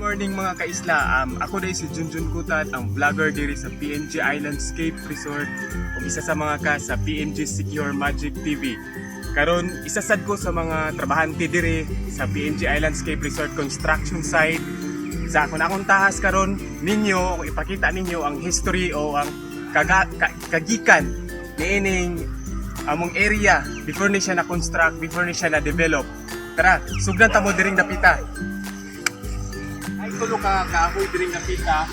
Morning, mga kaisla. Ako dahil si Junjun Kutat, ang vlogger diri sa PNG Islandscape Resort ug isa sa mga ka sa PNG Secure Magic TV. Karon isa sad ko sa mga trabahante diri sa PNG Islandscape Resort construction site. Sa akong akong tahas karon ninyo, kung ipakita ninyo ang history o ang kagikan niining among area before ni siya na-construct, before ni siya na-develop. Tara, sugdan ta mo diring dapita. Ay, tulo ka kahoy diring napita.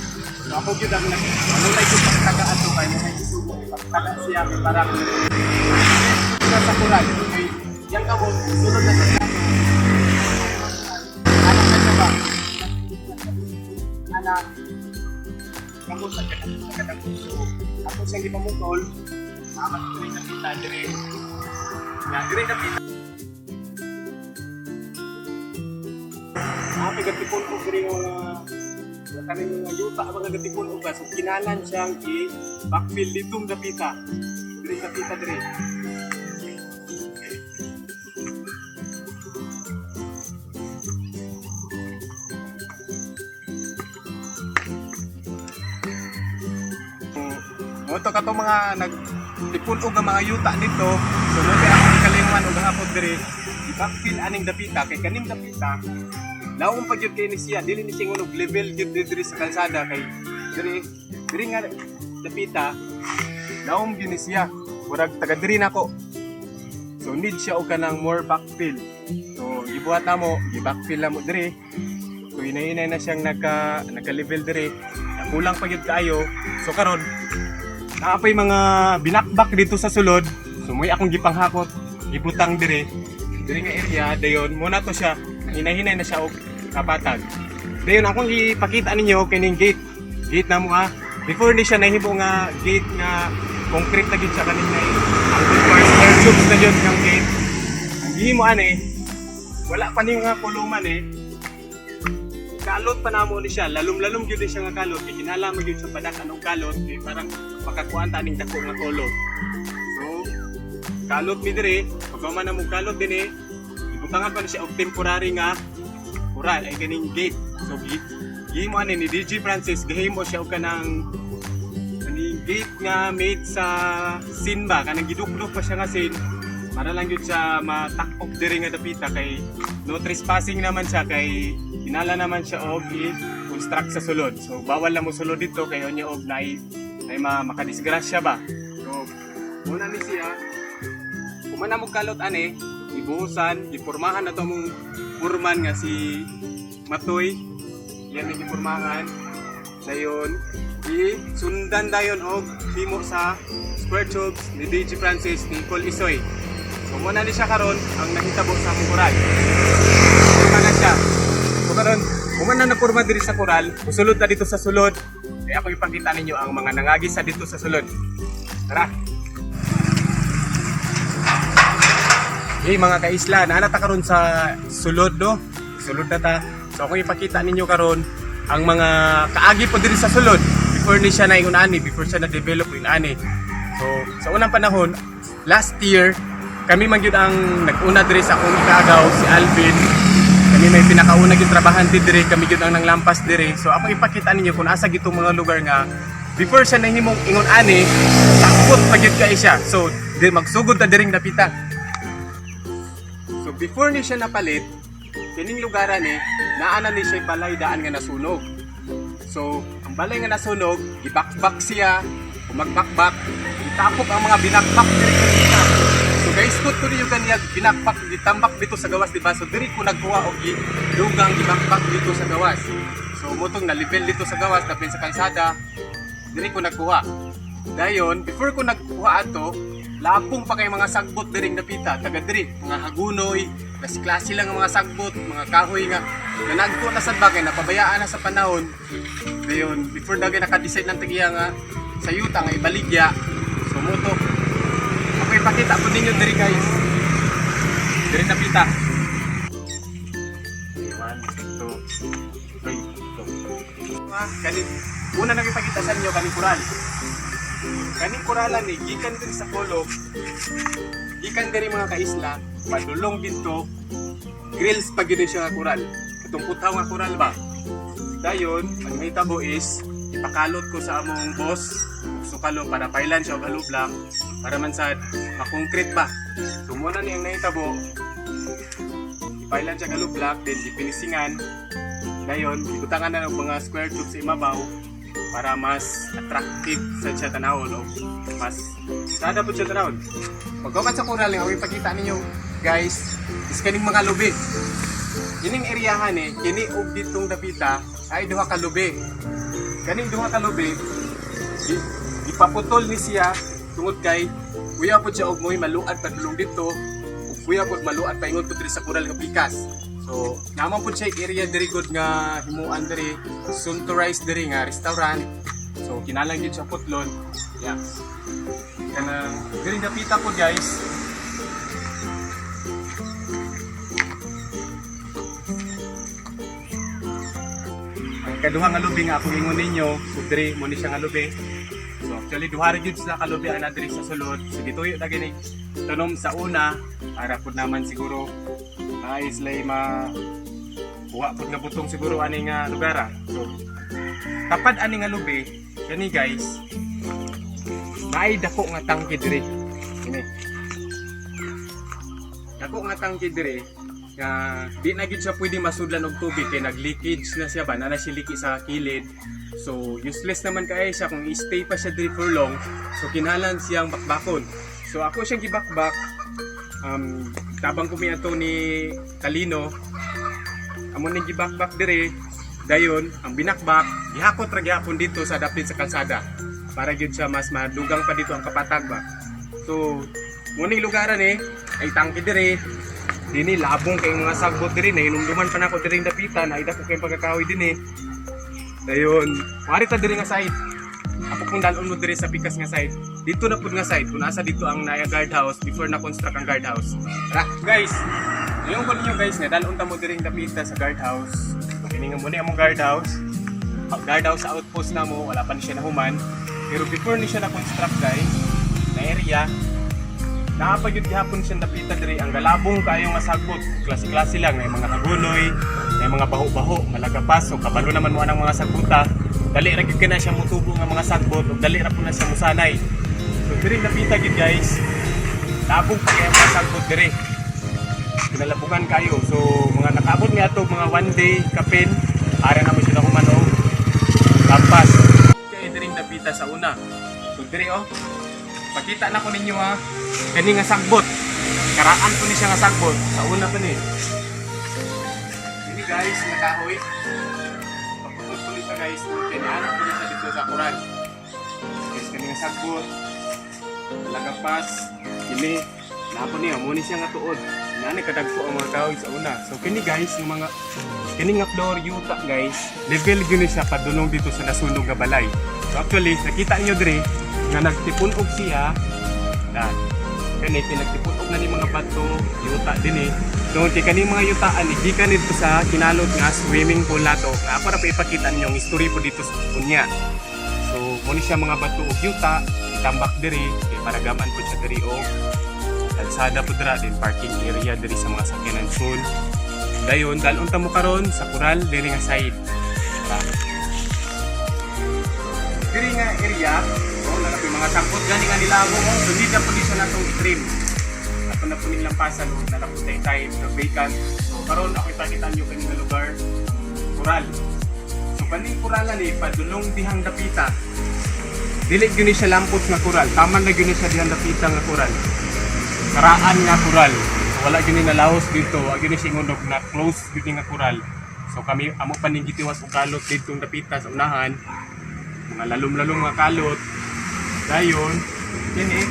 So ako gyud ang nag ano lay ko pagtaga ato kay mo kay isugo pagtaga siya kay parang na sa kural kay yang kamot sulod na sa plano. Anak na siya ba? Anak kamot sa kadang so ako siyang gipamutol amat diri napita diri. Ya, diri napita. Ate gatipon ko diri nga mga kaning mga yuta mga gatipon og ba so kinalan siyang i backfill ditong dapita. Diri dapita diri. Mo to kato mga nagtipon og nga mga yuta dito. So mo kay akong kalingan og hapon diri i-backfill aning dapita kay kaning dapita laom pa gyud kay ni siya, dili ni siya og level gyud diri sa kalsada kay diri diri nga dapita laom gyud ni siya, murag taga diri nako. So need siya og kanang more backfill, so gibuhat namo, gi-backfill namo diri. So hinay-hinay na siyang nagka nagka level diri, kulang pa gyud kaayo. So karon naa pay mga binakbak dito sa sulod, so mo'y akong gipanghakot, gibutang diri diri nga area. Dayon mo na to siya hinay-hinay na siya og kapatag. Dayon akong ipakita ninyo kining gate gate na mo ah before ni siya nahimo nga gate nga concrete na gyud siya kaning na ang good parts air tubes na gyud ng gate. Ang gihimo ani, wala pa ni nga kuluman eh, kalot pa namo ni siya, lalom-lalom gyud ni siya nga kalot kay kinahanglan man gyud sa padak anong kalot kay parang makakuan ta ning dako nga kolot. So kalot mi diri, pagkaman na mo kalot dinhi, ibutangan pa ni siya og temporary nga kural ay ganing gate. So gihimo ani ni DJ Francis, gihimo siya og kanang kaning gate nga made sa sin ba, kanang gidukdok pa siya nga sin para lang gyud siya matakop diri nga dapita kay no trespassing naman siya kay kinala naman siya og i-construct sa sulod. So bawal lang mo sulod dito kay unya og naay nay ma makadisgrasya ba. So muna ni siya kumana mo kalot ani ibuhusan, gipurmahan na to mong purman nga si Matoy. Yan ang gipurmahan. Dayon i sundan dayon og himo sa square tubes ni DJ Francis ni Nicole Isoy. So muna ni siya karon ang nahitabo sa among koral. Purma na siya. So karon, human na napurma diri sa koral, musulod na dito sa sulod. Kaya ako ipakita ninyo ang mga nangagi sa dito sa sulod. Tara! Hey mga kaisla, naa ta karon sa sulod no. Sulod na ta. So ako ipakita ninyo karon ang mga kaagi po diri sa sulod before ni siya naingon ani, before siya na-develop in ani. So sa unang panahon, last year, kami man gyud ang nag-una diri sa akong ikaagaw si Alvin. Kami may pinakauna gyud trabahante diri, kami gyud ang nanglampas diri. So ako ipakita ninyo kung asa gitong mga lugar nga before siya nahimong ingon ani, takot pa gyud kay siya. So di magsugod ta diring dapita. So before ni siya napalit, kining lugaran ni, naa na ni siya balay daan nga nasunog. So ang balay nga nasunog, gibakbak siya, umagbakbak, gitapok ang mga binakbak diri kanina. So guys, kut ko niyo kaniya binakbak, gitambak dito sa gawas, di ba? So diri ko nagkuha og dugang gibakbak dito sa gawas. So motong na-level dito sa gawas, dapin sa kalsada, diri ko nagkuha. Dayon, before ko nagkuha ato, lapong pa kay mga sagbot diring napita, taga diri, mga hagunoy, klase lang ang mga sagbot, mga kahoy nga nanagko na sad ba kay napabayaan na sa panahon. Dayon, before dagay naka-decide ng tagiya nga sa yuta nga ibaligya, so moto. Ako ipakita po ninyo diri guys. Diri napita. 1, 2, 3, go. Kani una nang ipakita sa inyo kaning kural. Kaning kuralan ni gikan diri sa kolok. Gikan diri mga kaisla, padulong didto, grills pa gyud siya nga kural. Katong putaw nga kural ba? Dayon, ang nahitabo is ipakalot ko sa among boss og sukalo para pailan siya og hollow block para man sad ma-concrete ba. So muna ni ang nahitabo, ipailan siya hollow block, then gipinisingan. Dayon, ibutangan na og mga square tubes sa imabaw para mas attractive sa siya tanawon o mas sada po siya tanawon. Pagkakat sa kural, ang ipakita ninyo, guys, is kaning mga lubi. Kining eriyahan eh, kini og ditong dapita ay duha ka lubi. Kaning duha ka lubi, ipaputol ni siya tungod kay kuya pod siya og moy maluad padulong dito ug kuya pod maluad paingon pod diri sa kural nga pikas. So, naman pod siya area diri good nga himuan diri, soon to rise diri nga restaurant. So, kinalang gyud siya putlon. Yeah. Kanang diri dapita po, guys. Ang kaduha nga lubi nga ako ingon ninyo, so diri mo ni siya nga lubi. So actually duha ra gyud sila ka lubi ana diri sa sulod. So gituyo na gini tanom sa una para pud naman siguro ay sila ma kuha pud nga butong siguro ani nga lugar ah. So tapad ani nga lubi kani, guys, naay dako nga tangke diri. Kini. Dako nga tangke diri nga di na gyud siya pwede masudlan og tubig kay nag-leakage na siya ba, na siya liki sa kilid. So useless naman kay siya kung i-stay pa siya diri for long. So kinahanglan siyang bakbakon. So ako siyang gibakbak, tabang kumi ato ni Talino, amo ning gibakbak diri. Dayon ang binakbak gihakot ra gihapon dito sa dapit sa kalsada para gyud siya mas madugang pa dito ang kapatag ba. So muning lugaran eh ay tangke diri, dini labong kay mga sagbot diri, nahinumduman pa nako diri dapitan ay dako kay pagkakahoy dinhi. Dayon mari ta diri nga side, ako kung dalon mo diri sa pikas nga side, dito na pud nga side kung asa dito ang naya guard house before na construct ang guard house. Tara, guys, ngayon ko ninyo, guys, nga dalon ta mo diri dapita sa guard house. Kini nga muna among guard house. Ang guard house sa outpost na mo, wala pa ni siya nahuman, pero before ni siya na construct, guys, na area Napagyud gihapon siya dapita diri ang galabong kayo nga sagbot. Klase-klase lang, may mga hagunoy, may mga baho-baho, malagapas, so kabalo naman mo anang mga sagbuta. Dali ra gyud ka na siya mutubo nga mga sagbot ug dali ra po na siya musanay. So diri dapita gyud, guys, labong pa kaya mga sagbot diri. Kinalabungan kayo. So mga nakaabot nga ato mga one day kapin, ara na mo sila human og lampas. Kay diring dapita sa una. So diri oh, pakita na ko ninyo ha. Kani nga sagbot. Karaan po ni siya nga sagbot. Sa una pa ni. Ini, guys, nga kahoy. Paputol po ni siya, guys. Kani anak po ni siya dito sa kuran. Guys, kani nga sagbot. Lagapas. Kini. Napo niya, mo ni siya nga tuod. Nani kadagko ang mga kahoy sa una. So kini, guys, yung mga kini nga floor yuta, guys, level gyud ni siya padulong dito sa nasunog nga balay. So actually, nakita niyo diri nga nagtipun-og siya na kani pinagtipun-og na ni mga bato, yuta din eh. Tungod kay kani mga yutaan ni gikan dito sa kinalot nga swimming pool nato. Nga ako ra pa ipakita ninyo ang history po dito sa unya. So mo ni siya mga bato ug yuta itambak diri kay para gaman po siya diri og kalsada po dira din, parking area diri sa mga sakyanan soon. Dayon dalon ta mo karon sa kural diri nga side. Tara. Diri nga area, oh, nalapi mga sagbot gani nga nilabo oh. So di na po di siya natong i-trim. Ato na po ning lampasan o nalapos na time na vacant. So karon ako ipakita niyo kani nga lugar, kural. So kaning kuralan ni padulong dihang dapita. Dili gyud ni siya lampot nga kural. Taman na gyud ni siya dihang dapita nga kural. Karaan nga kural. So, wala gyud ni nalahos dito, wa gyud ni siya ingon og na close gyud ni nga kural. So kami amo pa ning gitiwas og kalot dito dapita sa unahan. Mga lalom-lalom nga kalot. Dayon, kini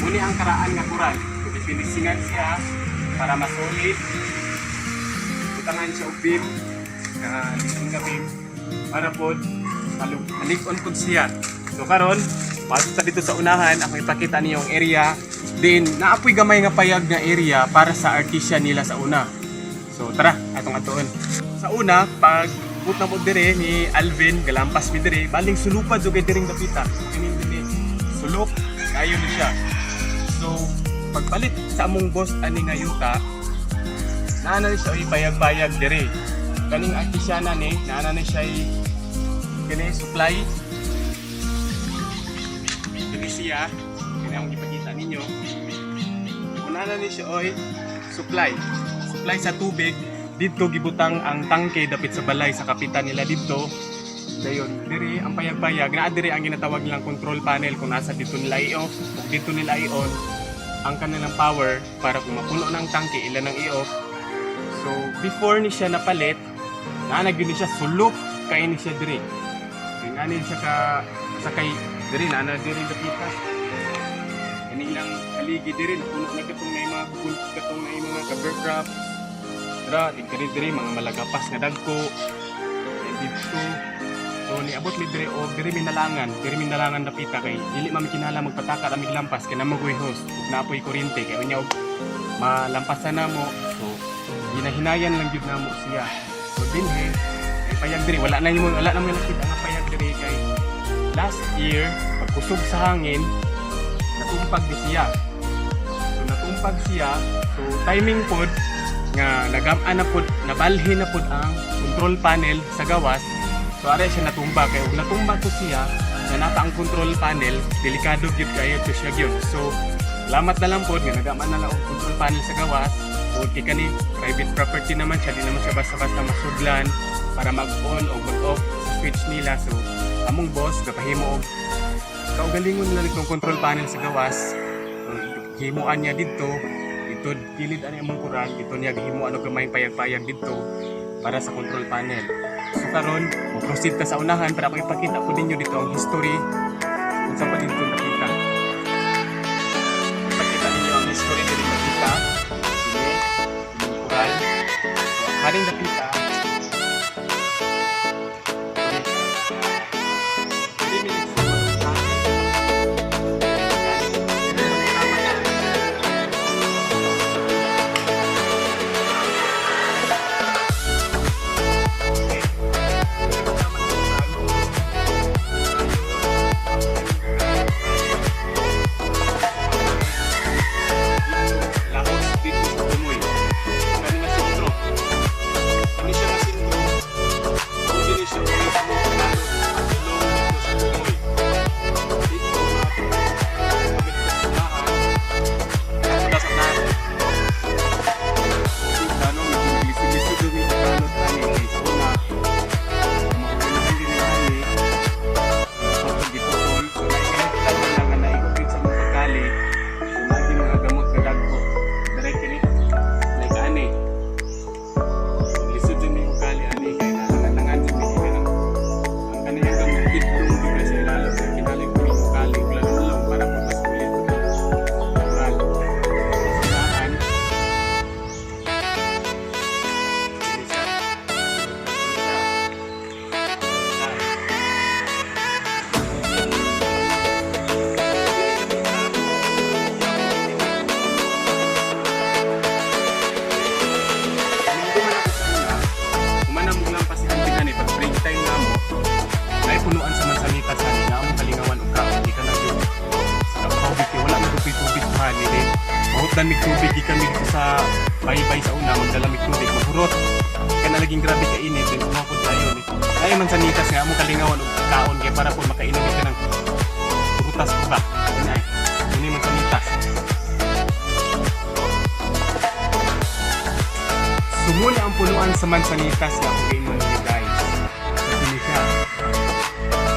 muni ang karaan nga kural. So gipinisingan siya para masolid. Butangan siya og beam, nga lisod nga beam para pod malig-on pod siya. So karon, pasok ta dito sa unahan, ako ipakita niyo ang area. Then naapoy gamay nga payag nga area para sa artesian nila sa una. So tara, atong atuon. Sa una, pag put na po dire ni Alvin, galampas mi dire, baling sulupad jud kay diring dapita. Kini dinhi sulok kayo ni siya. So pagpalit sa among boss ani nga yuta, naa na siya payag-payag dire. Kaning artesiana ni, naana ni siya kini supply. Kini siya, kini akong gipakita ninyo. Unana ni siya oy supply. Supply sa tubig didto gibutang ang tangke dapit sa balay sa kapitan nila didto. Dayon diri ang payag-payag naa diri ang ginatawag nilang control panel kung nasa dito nila i-off ug dito nila i-on ang kanilang power para kung mapuno ng tangke, ila nang i-off. So before ni siya napalit, naa na gyud ni siya, sulok kay ni siya diri. Kay ngani siya ka sa kay diri naa na diri dapita. Kani ilang haligi diri napuno na katong na mga kukul, katong na mga cover crop. Dra diri diri mga malagapas nga dagko. Then didto, so niabot mi diri og diri minalangan dapita kay dili man mi kinahanglan magpataka ra mig lampas kay namagoy hose ug naapoy kuryente kay unya og malampasan namo, so ginahinayan lang gyud namo siya. So dinhi ay payag diri, wala na mo nakita nga payag diri kay last year pagkusog sa hangin, natumpag di siya. So natumpag siya, so timing pod nga nagam-an na pod, nabalhin na pod ang control panel sa gawas. So are siya natumba kay ug natumba to siya nga nata ang control panel, delikado gyud kayo to siya gyud. So salamat na lang pod nga nagam-an na lang og control panel sa gawas. Ug kay kani private property naman siya, di naman siya basta-basta masudlan para mag-on o mag-off sa switch nila. So among boss gapahimo og kaugalingon nila nitong control panel sa gawas. Himuan niya didto dito kilid ani among kural dito niya gihimuan og gamay payag-payag didto para sa control panel. So karon mo proceed ta sa unahan para ako ipakita ko ninyo dito ang history unsa pa didto nakita. Ipakita ninyo ang history diri nakita. Sige, inyong kural. So ang haring dapita. 3 minutes. Lahos dito sa Tumoy. Kani nga sentro. Kani siya nga sentro. Kung dili siya mismo kanalot ilong dito sa Tumoy. Dito gamit ko sa unahan. Nasa sa unahan. Kita no, medyo naglisod-lisod yung kanot ani kay sa una. Makukunahan din nila ani. Pag giputol, so naikanit lang lang nga naigupit sa mga pagkali. So lagi mga gamot nga dagko. Direct kini like ani. So lisod jud mi kali ani kay nalangan-langan jud mi kay kanang ang kaniyang gamot tidlong jud kay sa ilalom kay kinahanglan ko mi kali ug lalom para po mas ulit oral. Saan? Kini siya. Kini siya. Ah. Minggo man ako sa una, humana mo lang pa si Antigane pag break time na mo, ay punuan sa mansanitas ani nga among kalingawan og kaon di ka na gyud sa tubig kay wala man tubig tubig hani din. Mahutdan mig tubig gikan mig sa baybay sa una, magdala mig tubig mahurot. Kay na laging grabe ka init din mo ko tayo ni. Ay mansanitas nga among kalingawan og kaon kay para po makainom ka ng prutas ba. Kani ay ini mansanitas. Sumuna ang punuan sa mansanitas nga akong gaingon ninyo, guys. Kini siya.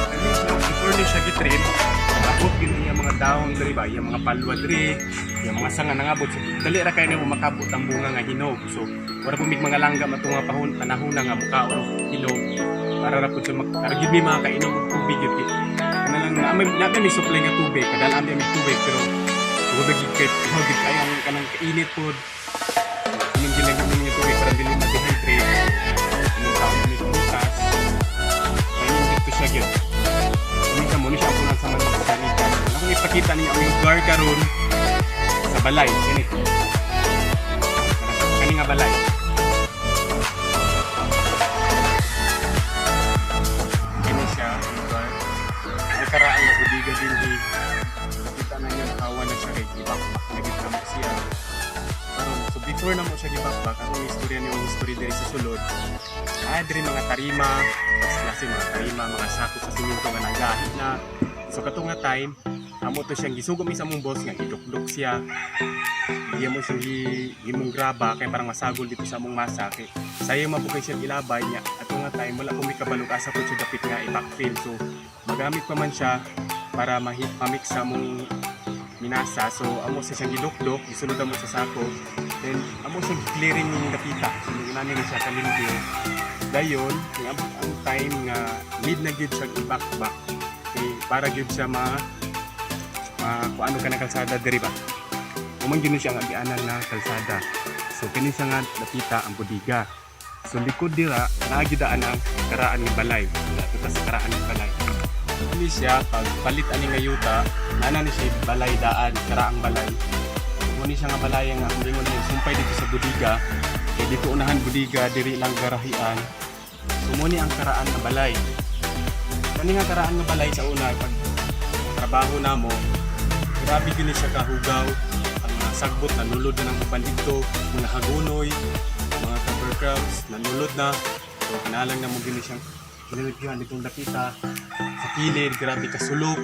Kani siya, before ni siya gitrim, abot yun iya mga dahon diri ba, iya mga palwa diri, iya mga sanga nangabot. So, dali ra kayo nimo makabot ang bunga nga hinog. So, wala po mig mga langga matong nga panahon na nga mukaon og hinog para ra pud sa para gyud mi mga kainom og tubig gyud. Kana lang na may na may supply nga tubig, kadala ami mig tubig pero tubig gyud kay gyud kayo ang kanang kainit pod. Inom gyud lang inom nga tubig para dili ma-dehydrate. Inom taon mi prutas. Kainom dito siya gyud. Kami mo ni siya ang punan sa mga sanitas. Akong ipakita ninyo ang lugar karon sa balay kini. Kani nga balay. Kini siya ang lugar. Nakaraan na budiga dinhi. Nakita na niyo nakawa na siya kay gibakbak na gid kamo siya. Karon so before Before na mo siya gibakbak, ang istorya ni history diri sa sulod. Ah, diri mga tarima, klase mga tarima, mga sako sa simento nga nagahi na. So kato nga time, amo to siyang gisugo mi sa among boss nga gidukduk siya. Iya mo siyang gimong graba kay parang masagol dito sa among masa kay sayo man po kay siya ilabay niya. Ato nga time, wala ko may kabalo asa po siya dapit nga i-backfill. So magamit pa man siya para ma-mix sa among minasa. So amo siya siyang gidukdok, gisulod mo sa sako. Then amo siyang clearing yung dapita. So inani na siya kalimpyo. Dayon, ang time nga need na gyud siya i-backback kay para gyud siya ma kung ano ka na kalsada diri ba. Umang gyud siya ang agianan na kalsada. So kini siya nga dapita ang bodega. So likod dira naa gyud daan ang karaan ng balay. Dato ta sa karaan ng balay. Ini siya pag palit ani nga yuta, nana ni siya balay daan, karaang balay. Muni siya nga balay nga akong ingon niyo sumpay dito sa bodega. Kay dito unahan bodega, diri lang garahian. So muni ang karaan nga balay. Kani nga karaan nga balay sa una pag trabaho namo, grabe gyud ni siya kahugaw. Ang mga sagbot nanulod na ng uban dito, mga hagunoy, mga cover crabs nanulod na. So kinalang na mo gyud ni siyang ginalagyan ditong dapita sa kilid, grabe kasulok.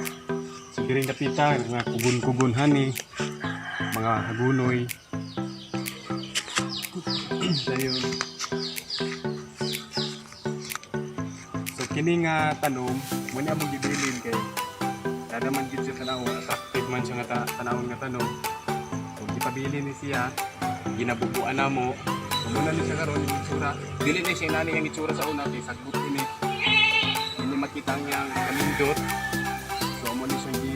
So diring dapita, mga kugon-kugon hani, mga hagunoy. Dayon. So kini nga tanom, mo ni among gibilin kay kada man gid siya tanawon, attractive man siya nga tanawon nga tanom. So gipabili ni siya, ginabubuan namo. So muna ni siya karon yung itsura. Dili na siya inani ang itsura sa una kay sagbot ini. Hindi makita ang iyang kanindot. So amo ni siya gi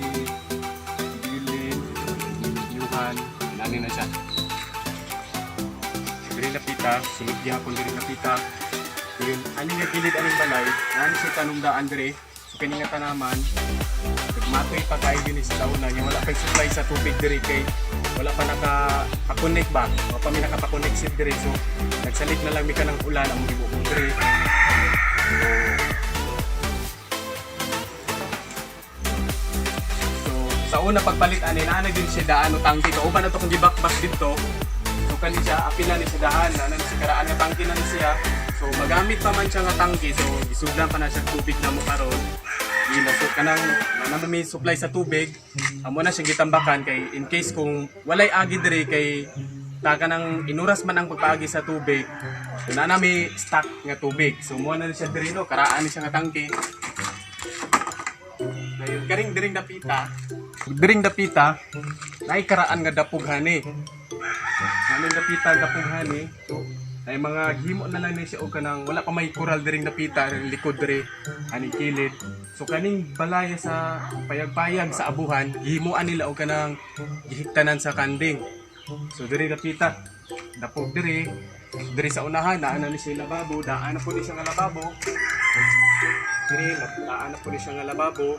gibilin, gilibyuhan, inani na siya. Diri napita, sulod gihapon diri napita. Yun, ani nga gilid aning balay, ani siya tanong daan diri. So kini nga tanaman, nagmatoy pa kayo din sa una, yung wala pa supply sa tubig diri kay wala pa naka-connect ba, wala pa mi nakapa-connect sit diri. So nagsalit na lang mi kanang ulan ang gibubo diri. So sa una pagpalit ani naa na din siya daan o tangki kauban na to kung gibakbak dito. So kani siya apil na ni siya daan, naa na ni siya karaan nga tangki na ni siya. So magamit pa man siya nga tangki, so gisugdan pa na siya tubig na mo karon. Di na so kanang na naman may supply sa tubig, amo na siya gitambakan kay in case kung walay agi diri kay ta kanang inuras man ang pagpaagi sa tubig. So naa na may stock nga tubig. So mo na ni siya diri no, karaan ni siya nga tangki. Dayon karing diring dapita, naay karaan nga dapog hani. Aning dapita dapog hani. So ay mga gihimo na lang ni siya og kanang wala pa may kural diring dapita ring likod diri ani kilid. So kaning balaya sa payag-payag sa abuhan, gihimuan nila og kanang gihiktanan sa kanding. So diri dapita dapog diri, diri sa unahan naa na ni siya lababo, daan na po ni siya nga lababo. Diri daan na po ni siya nga lababo.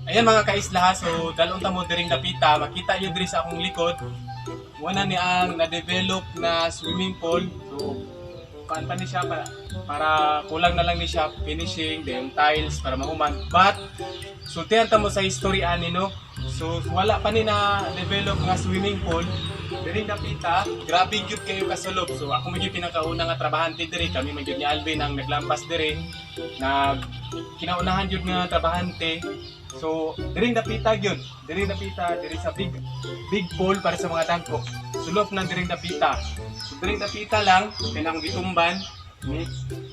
Ayan mga kaisla, so dalon ta mo diring dapita, makita niyo diri sa akong likod. Wala ni ang na-develop na swimming pool. So paan pa ni siya para kulang na lang ni siya finishing, then tiles para mahuman. But sultihan ta mo sa history ani no. So wala pa ni na develop nga swimming pool. Diring dapita, grabe gyud kayo kasulob. So ako man gyud pinakauna nga trabahante diri, kami man gyud ni Alvin ang naglampas diri. Nag kinaunahan gyud nga trabahante. So diring dapita gyud, diring dapita diri sa big big pool para sa mga dagko. Sulop na diring dapita. So diring dapita lang pinang gitumban ni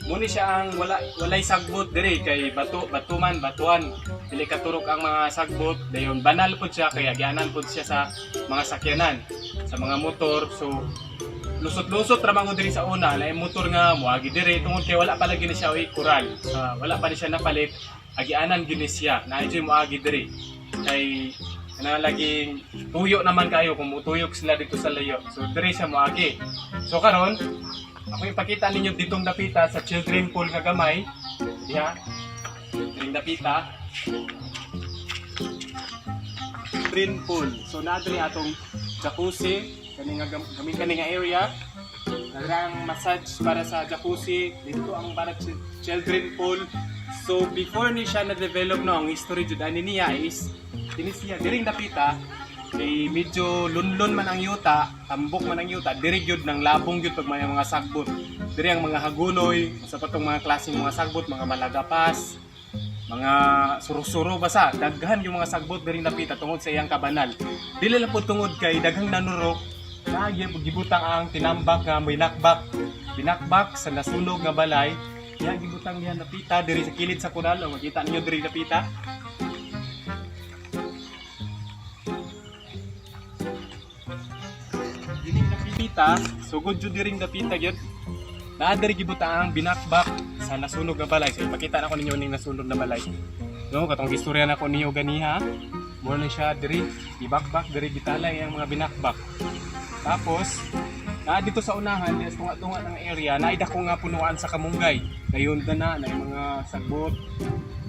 muni siya ang wala walay sagbot diri kay bato batuman batuan dili katurok ang mga sagbot. Dayon banal pud siya kay agyanan pud siya sa mga sakyanan, sa mga motor. So lusot-lusot ra man ko diri sa una, lain motor nga moagi diri tungod kay wala pa lagi ni siya oy kural. Wala pa ni siya napalit, agianan gyud ni siya na moagi diri kay kana laging tuyo naman kayo kung mutuyok sila dito sa layo. So diri siya moagi. So karon ako ipakita ninyo ditong dapita sa children pool nga gamay diha, diring dapita children pool. So naa diri atong jacuzzi kani nga gamit kani nga area. Naa ang massage para sa jacuzzi dito, ang para children pool. So before ni siya na-develop no, ang history jud ani niya is kini siya diring dapita. Kay medyo lunlon man ang yuta, tambok man ang yuta, diri gyud nang labong gyud pag may mga sagbot. Diri ang mga hagunoy, sa patong mga klaseng mga sagbot, mga malagapas, mga suro-suro basta daghan yung mga sagbot diri napita tungod sa iyang kabanal. Dili lang po tungod kay daghang nanurok na gibutang ang tinambak nga binakbak binakbak sa nasunog nga balay. Kaya gibutang niya napita diri sa kilid sa kural o makita ninyo diri napita. Dining napita, sugod jud diring napita gyud. Naa diri gibutang ang binakbak sa nasunog nga balay. So ipakita na ko ninyo ning nasunog na balay. No, katong istorya na ko niyo ganiha. Mo na siya diri gibakbak diri, gitalay ang mga binakbak. Tapos naa dito sa unahan, diya sa tunga-tunga ng area, naida ko nga punuan sa kamunggay. Dayon na na, na mga sagbot.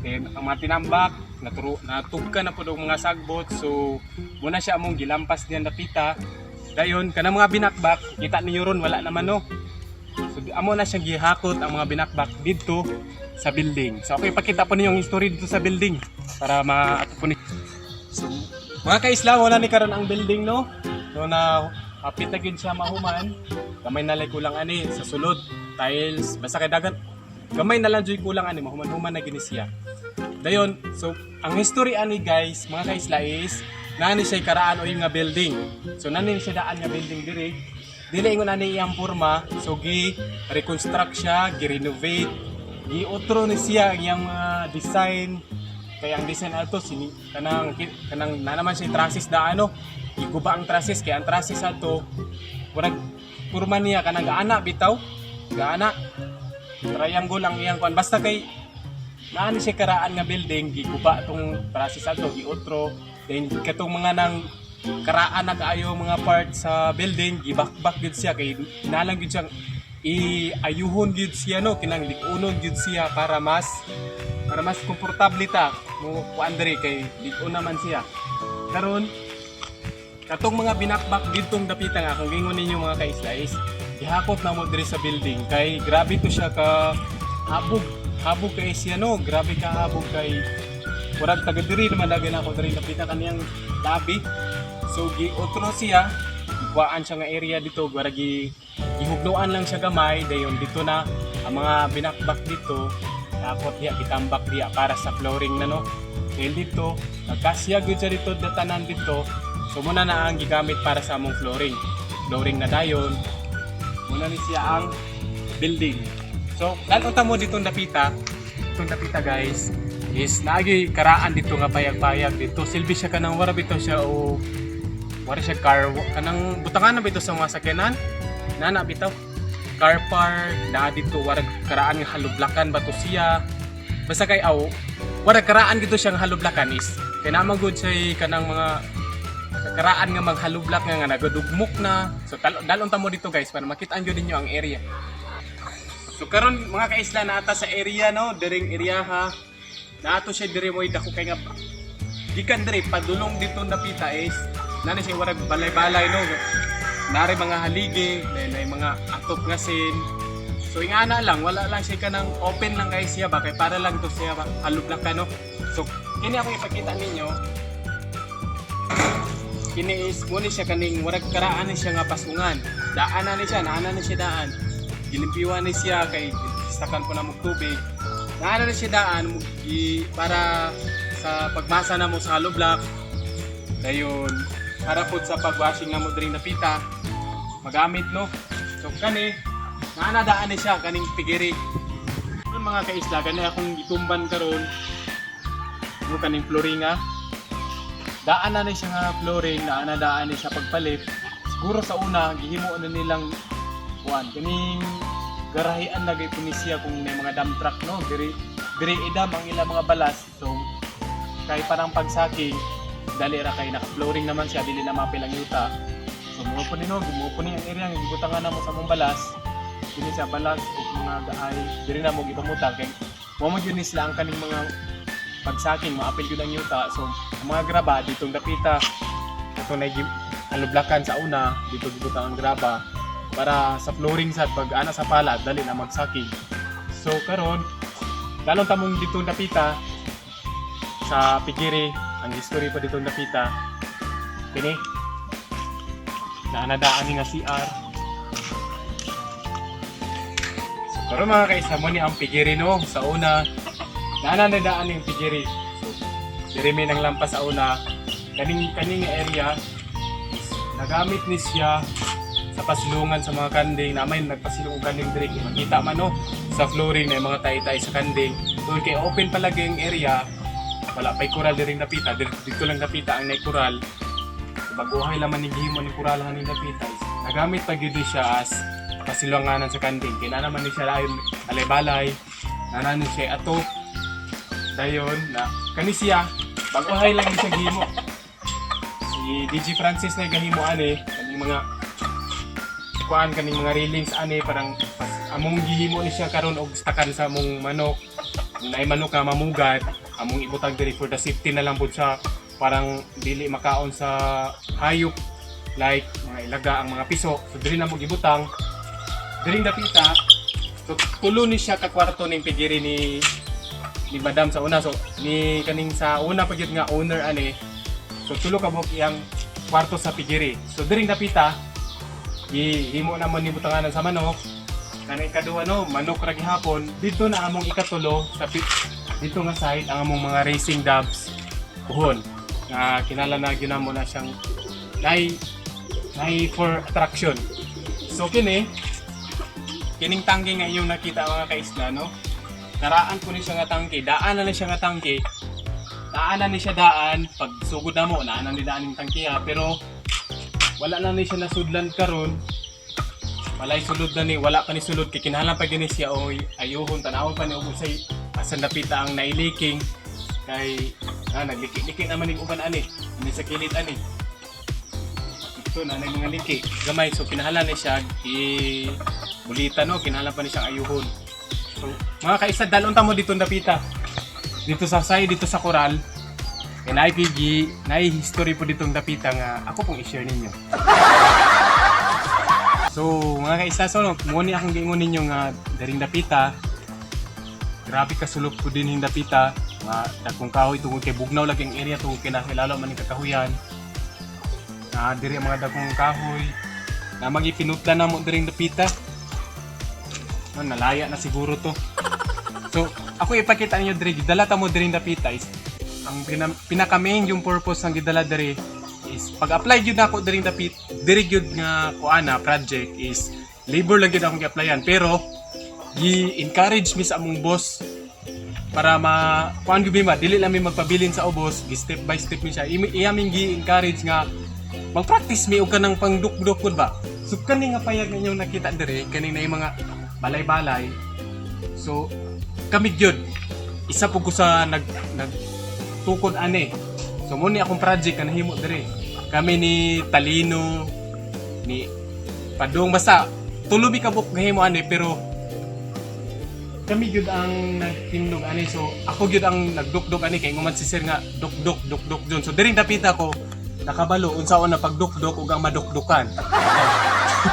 Then ang mga tinambak, naturo, natugka na po og mga sagbot. So muna siya among gilampas diyan napita. Dayon kanang mga binakbak, kita ninyo ron wala naman, no. So amo na siyang gihakot ang mga binakbak didto sa building. So okay, pakita po ninyo ang history dito sa building para ma po ni. So mga kaisla, wala ni karon ang building, no. No na hapit na gyud siya mahuman. Gamay na lang kulang ani sa sulod, tiles, basta kay dagan. Gamay na lang jud kulang ani, mahuman-human na gini siya. Dayon, so ang history ani guys, mga kaisla, is nani siya karaan o yung nga building. So nani siya daan nga building diri. Dili ingon ani iyang porma, so gi reconstruct siya, gi renovate, gi otro ni siya ang iyang mga design. Kaya ang design ato sini kanang kanang na naman siya trusses daan, no. Giguba ang trusses kay ang trusses ato murag porma niya kanang gaana bitaw. Gaana triangle ang iyang kuan, basta kay naa ni siya karaan nga building, giguba tong trusses ato, giotro. Then katong mga nang karaan na kaayo mga part sa building, gibakbak gyud siya kay nalang gyud siyang iayuhon gyud siya, no, kinang lig-unon gyud siya para mas komportable ta mo kuan diri kay lig-on naman siya. Karon, katong mga binakbak didtong dapita nga kung gingon ninyo, mga kaisla, is gihakot na mo diri sa building kay grabe to siya ka habog habog kay siya, no. Grabe ka habog kay murag taga diri naman lagi na ako diri napita kaniyang labi. So gi otro siya, gikuhaan siya nga area dito, para gi gihugnoan lang siya gamay. Dayon dito na ang mga binakbak dito takot diya, gitambak diya para sa flooring na, no. Dahil dito nagkasya gyud siya dito datanan dito. So muna na ang gigamit para sa among flooring flooring na. Dayon muna ni siya ang building. So lalo ta mo dito dapita, itong dapita guys, is naagi karaan dito nga payag-payag dito. Silbi siya kanang wara bitaw siya o wara siya car kanang butangan na bitaw sa mga sakyanan nana bitaw car park na dito. Wara karaan nga halublakan ba to siya, basta kay aw wara karaan dito siyang halublakan is kay naa man gud siya kanang mga karaan nga maghalublak nga nga nagadugmok na. So dalon ta mo dito guys para makita gyud ninyo ang area. So karon, mga kaisla, naata sa area, no, diring area ha. Naato siya diri mo'y dako kay nga gikan diri padulong dito napita is nani siya warag balay-balay, no. Nari mga haligi, dahil may mga atop nga sin. So ingana lang, wala lang siya kanang open lang kay siya ba kay para lang to siya ba halublak ka, no. So kini ako ipakita ninyo. Kini is mo ni siya kaning warag karaan ni siya nga pasungan. Daan na ni siya, naana ni siya daan. Gilimpiwan ni siya kay istakan po na mo tubig. Naana ni siya daan para sa pagmasa na mo sa hollow block. Dayon para po sa pagwashing na mo diri napita magamit, no. So kani naana daan ni siya kaning pigiri. Karon, mga kaisla, gani akong gitumban karon mo kaning flooring nga daan na ni siya nga flooring, daan na daan ni siya pagpalit. Siguro sa una gihimo na nilang kuan kaning garahian na gay ni siya kung may mga dump truck, no, diri diri idam ang ilang mga balas. So kay parang pagsaking dali ra kay naka-flooring naman siya, dili na mapil ang yuta. So mo po ni, no, gumo po ni ang area nga gibutangan na mo sa mong balas. Dili siya balas ug mga gaay diri na mo gipamutang kay mo mo gyud ni sila ang kaning mga pagsaking maapil gyud ang yuta. So ang mga graba ditong dapita ito na alublakan sa una dito gibutang ang graba para sa flooring sad pag ana sa palad dali na magsaking. So karon lalong tamong ditong dapita sa pigiri ang history pa ditong dapita. Kini. Naanadaan ni nga CR. So karon, mga kaisla, mo ni ang piggery, no, sa una. Naanadaan ni ang piggery. So diri may nang lampas sa una. Kaning nga area is nagamit ni siya sa pasilungan sa mga kanding na may nagpasilong og kanding diri. Makita man, no, sa flooring na yung mga tay-tay sa kanding. Tungod kay open palagi ang area, wala pa'y kural diri napita. Dito lang napita ang nay kural. So, baguhay laman ni gihimo ni kural ni napita is nagamit pa gyud ni siya as pasilunganan sa kanding. Kay naa naman ni siya layon balay-balay, naa ni siya ato dayon na kani siya, baguhay lang ni siya gihimo. Si DJ Francis na gahimo ani kaning mga kuan, kaning mga railings ani, parang pas, among gihimo ni siya karon og stakan sa among manok. Kung naay manok nga mamugad, among ibutang diri for the safety na lang pud sa parang dili makaon sa hayop like mga ilaga ang mga piso. So diri na mo gibutang diri dapita. So tulo ni siya ka kwarto ning piggery ni Madam sa una, so ni kaning sa una pa gyud nga owner ani. So tulo ka buok iyang kwarto sa piggery. So diring dapita gihimo naman ni butanganan sa manok. Kanang ikaduha, no, manok ra gihapon. Dito na among ikatulo sa dito nga side ang among mga racing doves puhon nga kinala na gyud namo na siyang nay for attraction. So kini, kining tangke nga inyong nakita, mga kaisla, no, naraan ko ni siya nga tangke, daan na ni siya nga tangke, daan na ni siya daan pag sugod na mo, naan na ni daan yung tangke ha, pero wala na ni siya nasudlan karon. Walay sulod na ni, wala pa ni sulod kay kinahanglan pa gini siya oy ayuhon, tanawon pa ni og unsay asan napita ang nailiking kay nagliki-liki naman ning uban ani ani sa kilid ani ito na mga liki gamay. So kinahanglan ni siya i bulita, no, kinahanglan pa ni siyang ayuhon. So mga kaisa, dalon ta mo dito dapita, dito sa side, dito sa koral, kay naay PG, naay history po ditong dapita nga ako pong i-share ninyo. So, mga kaisa, so, no, mo ni akong giingon ninyo nga daring dapita. Grabe ka sulok po din yung dapita. Mga dagkong kahoy tungod kay bugnaw lagi ang area tungod kay nasa ilalo man ni kakahuyan. Na diri ang mga dagkong kahoy. Na magipinutla na mo diring dapita. No, nalaya na siguro to. So, ako ipakita ninyo diri, gidala ta mo diring dapita is ang pinaka main yung purpose ng gidala diri is pag-apply gyud nako diring dapit diri gyud nga kuana project is labor lang gyud akong gi-applyan, pero gi-encourage mi sa among boss para ma kuan gyud mi ba, dili lang mi magpabilin sa ubos. Gi step by step mi siya. Iya ming gi-encourage nga mag-practice mi og kanang pangdukduk pud ba. So kani nga payag ninyong nakita diri, kani na mga balay-balay, so kami gyud, isa po ko sa nag nag tukod ani. So mo ni akong project nga nahimo diri, kami ni Talino ni Padong, basta tulo mi kabuk gahimo ani, pero kami gyud ang nagtindog ani. So ako gyud ang nagdukdok ani kay nguman si sir nga dukdok dukdok dun. So diring dapita ko nakabalo unsaon na pagdukdok ug ang madukdukan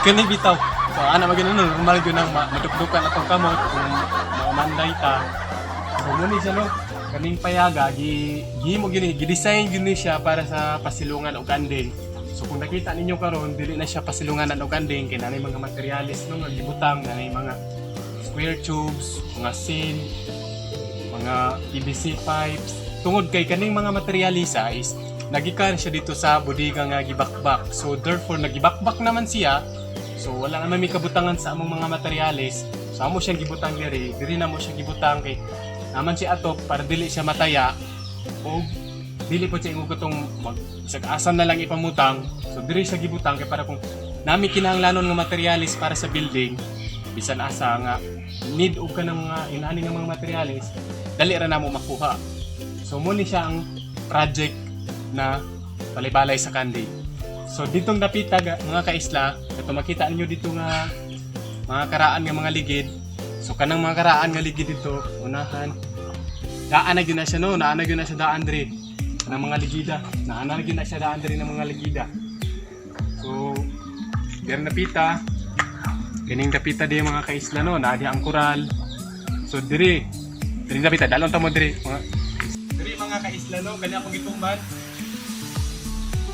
kani bitaw. So ana magin ano, normal gyud ang madukdukan atong kamot kung mamanday ta. So mo ni siya, no, kaning payaga gi gihimo gyud ni, gi-design gyud ni siya para sa pasilungan og kanding. So kung nakita ninyo karon, dili na siya pasilunganan og kanding kay nanay mga materyales, no, nga gibutang, nanay mga square tubes, mga sin, mga PVC pipes. Tungod kay kaning mga materyalisa is nagikan siya dito sa bodega nga gibakbak. So therefore nagibakbak naman siya. So wala naman may kabutangan sa among mga materyales. So amo siyang gibutang diri, diri na mo siya gibutang kay naman siya atop para dili siya mataya o dili po siya ingon katong mag isag asam na lang ipamutang. So diri siya gibutang kay para kung nami kinahanglanon nga materyales para sa building bisan asa nga need og kanang mga inani nga mga materyales, dali ra namo makuha. So mo ni siya ang project na balay-balay sa kanding. So ditong dapita mga kaisla, ito makita ninyo dito nga mga karaan nga mga ligid. So kanang mga karaan nga ligid dito unahan, daan na gyud na siya, no, naa na gyud na siya daan diri kanang mga ligida, naa na gyud na siya daan diri ng mga ligida. So diri napita, kining dapita di, mga kaisla, no, naa di ang koral. So diri diri dapita, dalon ta mo diri mga diri, mga kaisla, no, kani akong gitumban.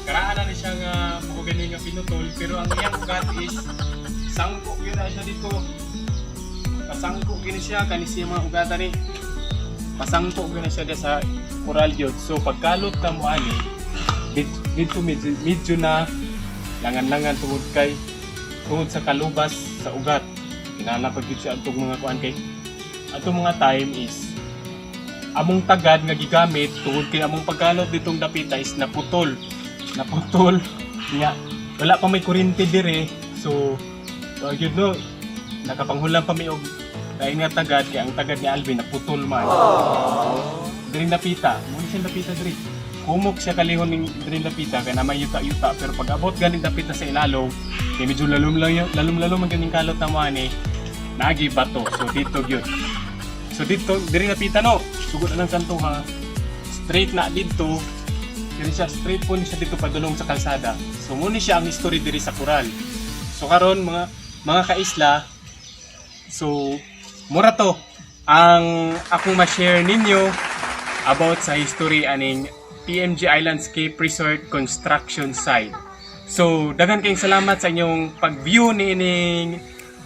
Karaan na ni siya nga mahogany nga pinutol, pero ang iyang ugat is sangko gyud na siya dito. Pasangko gyud ni siya kani siya mga ugatan ni. Pasangko gyud na siya diya sa coral gyud. So pagkalot na mo ani dito, medyo na langan-langan tungod sa kalubas sa ugat. Kinahanglan pag gyud siya atong mga kuan kay atong mga time is among tagad nga gigamit tungod kay among pagkalot ditong dapita is naputol. Naputol. Nya, wala pa may kuryente dire. So, gyud no, nakapanghulam pa mi og lain nga tagad kay ang tagad ni Alvin naputol man. Diri dapita, mo ni siya dapita diri. Kumok siya kalihon ning diri dapita kay na may yuta-yuta, pero pag abot ganing dapita sa ilalom kay medyo lalom lang lalom-lalom man ganing kalot na mo ani naagi bato. So dito gyud. So dito diri dapita no, sugod na lang kanto ha. Straight na didto. Diri siya straight po ni siya dito padulong sa kalsada. So mo ni siya ang history diri sa Coral. So karon mga kaisla, so mura to ang akong ma-share ninyo about sa history aning PMG Islandscape Resort construction site. So daghan kayong salamat sa inyong pag-view niining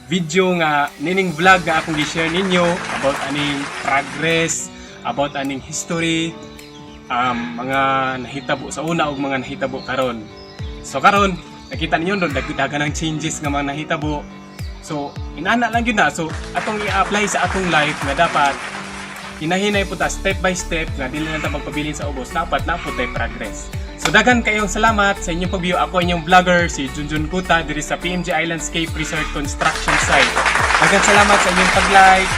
video nga nining vlog nga akong gi-share ninyo about aning progress, about aning history, mga nahitabo sa una ug mga nahitabo karon. So karon, nakita ninyo doon dagdagan ng changes nga mga nahitabo. So inana lang gyud na. So atong i-apply sa atong life nga dapat hinahinay po ta, step by step, nga dili na ta magpabilin sa ubos, dapat na po tay progress. So daghan kayong salamat sa inyong pag-view. Ako inyong vlogger, si Junjun Kuta, diri sa PMG Islandscape Resort construction site. Daghan salamat sa inyong pag-like.